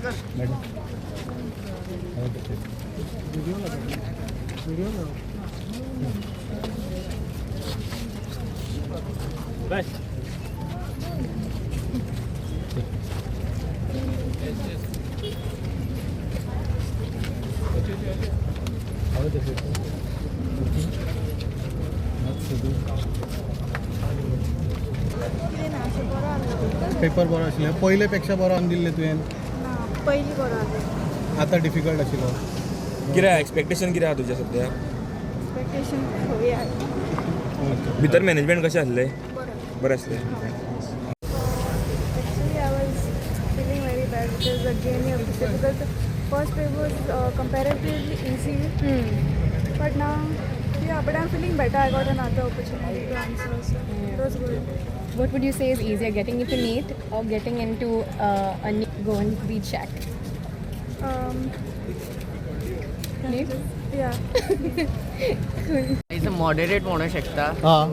Madam. Bus. How the paper? Not so good. बरो आसलो. Paper बरो आशिल्लो, पयले पेक्षा बरो आनी दिल्ले तुवें? ना, पयलीं बरो आसलो. आतां डिफिकल्ट आशिल्लो. कितें एक्सपेक्टेशन कितें आहा तुजें सद्या? एक्सपेक्टेशन पळोवया. भितर मॅनेजमेंट कशें आसलें? बरो. बरें आसलें. Actually, I was feeling very bad because again you have to say because the first paper was comparatively easy, but now, yeah, but I'm feeling better. I got another opportunity to answer, so it was good. What would you say is easier, getting into NEET or getting into a Goan beach shack? NEET? Yeah. It's a moderate म्हणू शकता. हां.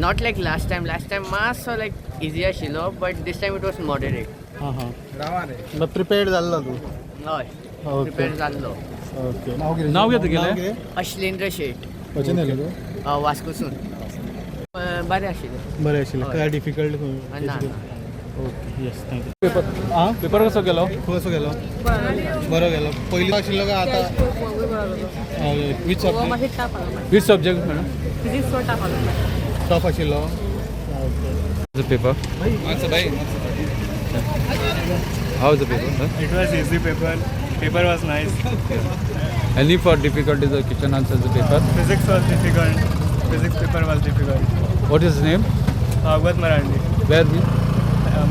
Not like last time. Last time मातसो लायक easy आशिल्लो, but this time it was moderate. हां हां, मग prepared जाल्लो तूं? हय, प्रिपेर जाल्लो. ओके, नाव कितें? नाव कितें तुगेलें? अश्लेंद्र शेट. खंयच्यान येयलो तूं? वास्कोसून. बरें आशिल्लें. बरें आशिल्लें. हय. काय डिफिकल्ट? ना. Okay, yes, thank you. Paper हां. पेपर कसो गेलो? कसो गेलो? बरो गेलो. पयलीं आशिल्लो काय आतां? Which subject? Which subject, madam? Tough आशिल्लो? Okay. Paper. How is the paper? It was easy paper. Paper was nice. Any for difficulties or kitchen answers the paper? Physics was difficult. Physics paper was difficult. What is name? Bhagwat Marandi. Where we?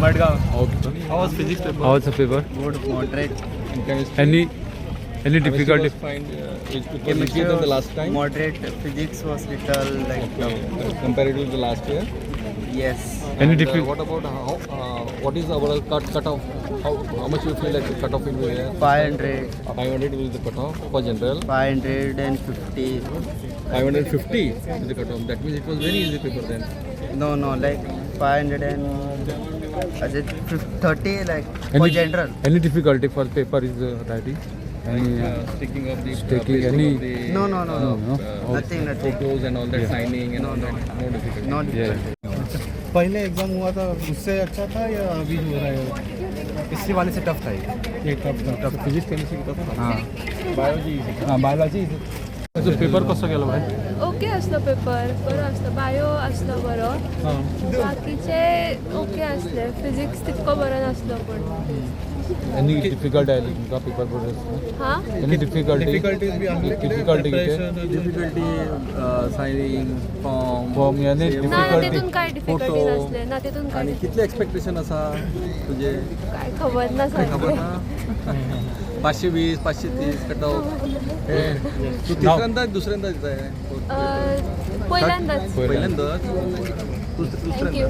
Madgaon. Okay. How was physics paper? How is the paper? Good, moderate. Chemistry. Any difficulty? Find it was easier than the last time. Moderate. Physics was little like Okay. Compared to the last year. Yes. Any And, diffi- what about how? What is our cut off? How much you feel like the cut off will be there? 500. 500 will be the cut off for general. 550. 550 is the cut off. That means it was very easy paper then. No, like 500 and as it 30, like for Any general. Any difficulty for paper is writing? Any Sticking of the Sticking pasting any- of the, No. No? Nothing, nothing. Photos and all that. Yeah. Signing and No, all no. that. No difficulty. Not Yeah. पहले exam हुआ था, उससे अच्छा था या अभी हो रहा है? पिछले वाले से टफ था ये. ये टफ था? फिजिक्स केमिस्ट्री टफ था. हाँ. Biology easy. हाँ, बायोलॉजी इजी. तुजो पेपर कसो गेलो भाई? ओके आसलो पेपर, बरो आसलो. बायो आसलो बरो. हां. बाकीचे ओके आसले. फिजिक्स तितको बरो नासलो पूण. एनी डिफिकल्ट आयली तुमकां पेपर बरोबर? हां. Any difficulty? डिफिकल्टीज बी आसले? Difficulty कितें? Difficulty signing form. फॉर्म यानी ना ना, difficulty. तितून काय डिफिकल्टी Photo. नासले ना तितून काय. आणि कितले एक्सपेक्टेशन आसा तुजे? काय खबर ना. काय खबर सारकें. ना. 520, 530 कट ऑफ. तू तिसऱ्यांदा दुसऱ्यांदा दिता हे? पहिल्यांदाच. पहिल्यांदाच. Thank you.